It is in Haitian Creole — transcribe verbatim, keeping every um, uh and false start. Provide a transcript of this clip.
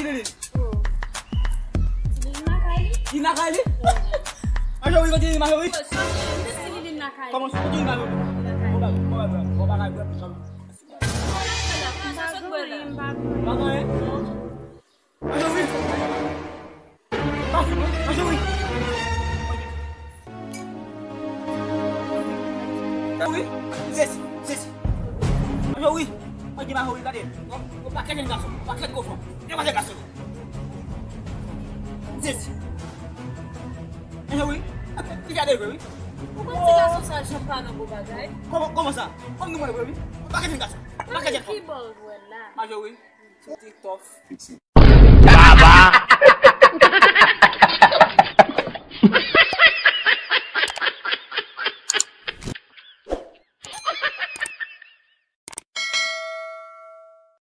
Lilin. Lilin lakay li? Li lakay li? Majori, kote li, Majori? Soti, m te di Lilin lakay li. Kòman, kote li, Majori? Lakay li. Bon bagay, bon bagay, bon bagay, bon bagay. M pa konnen, m pa konnen. Pa konnen? Majori. Majori. Majori. Sesi, sesi. Majori. Mwen di Majori, gade. Yon pakèt jèn gason, yon pakèt kochon. Yon pakèt gason. Sesi. Majori. Ti gade vre, wi. Ou konn ti gason sa, jan pa nan gwo bagay. Kòman, kòman sa? Kòm nou mwen vre, wi. Yon pakèt jèn gason. Yon pakèt jèn fanm. Ki bò w jwenn la? Majori. Sou TikTok. Baba!